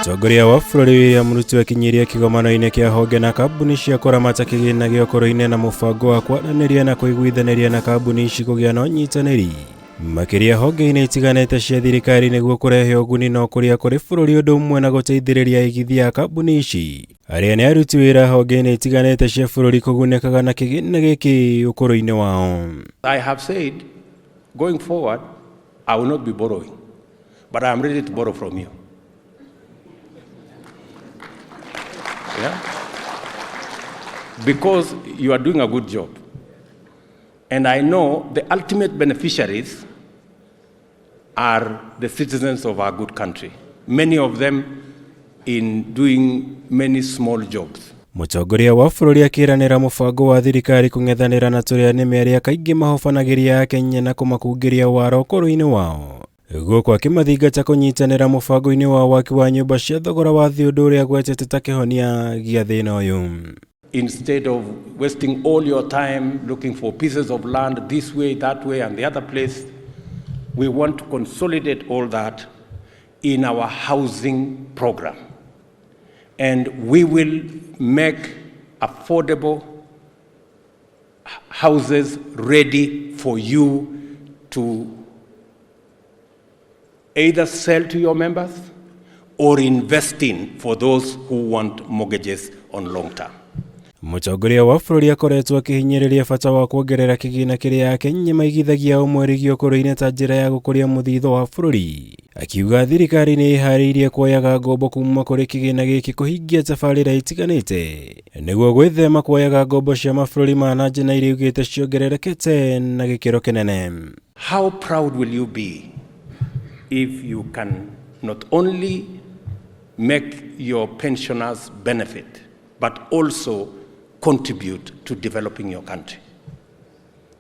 Mũtongoria wa bũrũri William Ruto akinyirie kĩgomano-inĩ kĩa honge na kambuni cia kũramata kĩgĩna gĩa ũkũrũ-inĩ na mũbango wa kwaranĩria na kũiguithanĩria na kambuni ici kũgĩa na ũnyitanĩri makĩria honge-inĩ itiganĩte cia thirikari nĩguo kũrehe ũguni na ũkũria kũrĩ bũrũri ũndũ ũmwe na gũteithĩrĩria aigithia a kambuni ici arĩa nĩ aruti wĩra honge-inĩ itiganĩte cia bũrũri kũgunĩkaga na kĩgĩna gĩkĩ ũkũrũ-inĩ wao. I have said, going forward, I will not be borrowing, but I am ready to borrow from you. Yeah? Because you are doing a good job. And I know the ultimate beneficiaries are the citizens of our good country, many of them in doing many small jobs. Mũtongoria wa bũrũri akĩranĩra mũbango wa thirikari kũng'ethanĩra na tũrĩa nĩme arĩa kaingĩ mahobanagĩria Akenya na kũmakungĩria wara ũkũrũ-inĩ wao. Gũkũ akĩmathingata kũnyitanĩra mũbango-inĩ wa waki wa nyũmba cia thogora wa thĩ ũndũ ũrĩa agwetete ta kĩhonia gĩa thĩna ũyũ. Instead of wasting all your time looking for pieces of land this way, that way, and the other place, we want to consolidate all that in our housing program. And we will make affordable houses ready for you to either sell to your members or invest in for those who want mortgages on long term. Mũtongoria wa bũrũri akoretwo akĩhinyĩrĩria bata wa kuongerera kĩgĩna kĩrĩa Akenya maigithagia o mweri gĩa ũkũrũ-inĩ ta njĩra ya gũkũria mũthithũ wa bũrũri. Akiuga thirikari nĩ ĩharĩirie kuoyaga ngombo kuma kũrĩ kĩgĩna gĩkĩ kũhingia tabarĩra itiganĩte nĩguo gwĩthema kuoyaga ngombo cia mabũrũri ma na nja na iria augĩte ciongererekete na gĩkĩro kĩnene. How proud will you be if you can not only make your pensioners benefit, but also contribute to developing your country?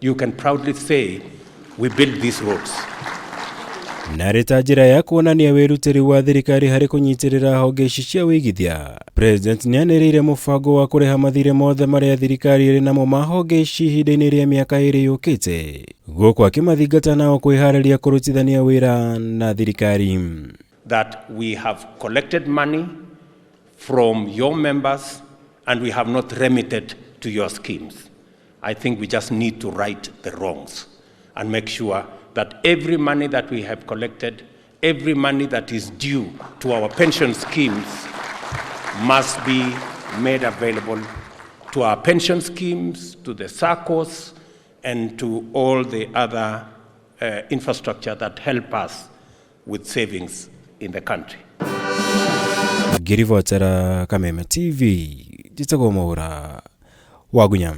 You can proudly say, "We built these roads." Narĩ ta njĩra ya kuonania wĩrutĩri wa thirikari harĩ kũnyitĩrĩra honge ici cia wĩigithia, President nĩanĩrĩire mũbango wa kũrĩha mathirĩ mothe marĩa thirikari ĩrĩ namo ma honge ici ihinda-inĩ rĩa mĩaka 2 yũkĩte, gũkũ akĩmathingata nao kwĩharĩria kũrutithania wĩra na thirikari. That we have collected money from your members and we have not remitted to your schemes. I think we just need to right the wrongs and make sure that every money that we have collected, every money that is due to our pension schemes must be made available to our pension schemes, to the SACCOs, and to all the other infrastructure that help us with savings in the country. Ngĩribotera Kameme TV, njĩtagwo Mwaura Wagunya.